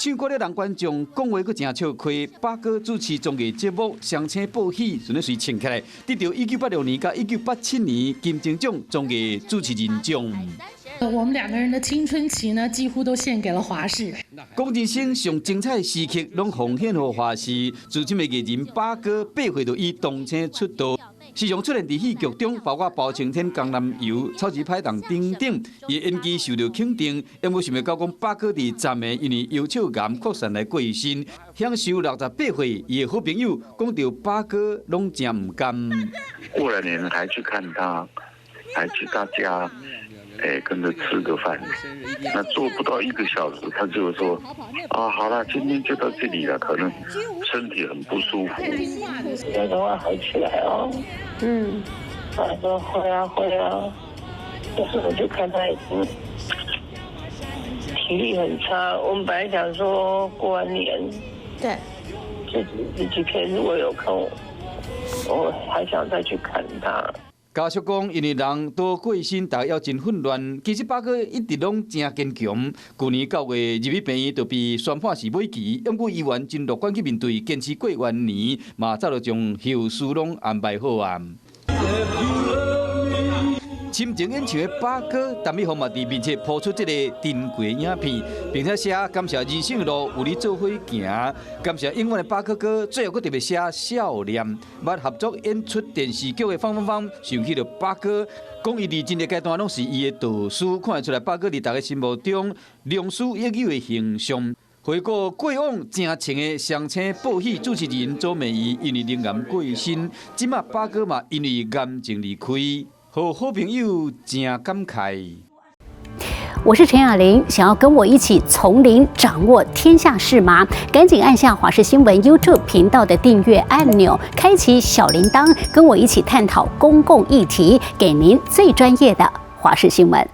唱歌的人觀眾講話閣誠笑開，巴哥主持綜藝節目《雙星報喜》，順咧隨穿起來，得著1986年佮1987年金鐘獎綜藝主持人獎。我們兩個人的青春期呢，幾乎都獻給了華視。講人生上精彩時刻，攏奉獻予華視。資深的藝人巴哥8歲就以童星出道，時常出現佇戲劇中，包括包青天、江南游、超級拍檔等等。伊演技受著肯定，毋過想袂到講巴哥佇昨暝因為幽腸癌擴散來過身，享壽68歲。伊的好朋友講著巴哥攏誠毋甘。過了年還去看他，還去他家。哎，跟着吃個飯，那坐不到一個小時，他就說：啊，好了，今天就到這裡了，可能身體很不舒服。要趕快好起來哦。他說會啊會啊，但是我就看他已經體力很差。我們本來想說過完年，這幾天如果有空，我還想再去看他。家屬講，因為人都過身，大家猶真混亂。其實巴哥一直攏誠堅強。舊年9月入去病院就被宣判是尾期，毋過伊猶原真樂觀去面對，堅持過完年，嘛早就將後事攏安排好啊。深情演唱的巴哥，陳美鳳嘛佇面前拋出這個珍貴影片，並且寫感謝人生的路有你做伙行，感謝永遠的巴哥哥，最後閣特別寫笑臉。捌合作演出電視劇的方芳芳想起著巴哥，講伊佇真濟階段攏是伊的導師，看會出來巴哥佇大家心目中良師益友的形象。回顧過往誠穿的雙星報喜主持人周美儀，因為罹癌過身，這馬巴哥嘛因為癌症離開。予好朋友誠感慨。我是陳雅玲，想要跟我一起從零掌握天下事嗎？趕緊按下華視新聞 YouTube 頻道的訂閱按鈕，開啟小鈴鐺，跟我一起探討公共議題，給您最專業的華視新聞。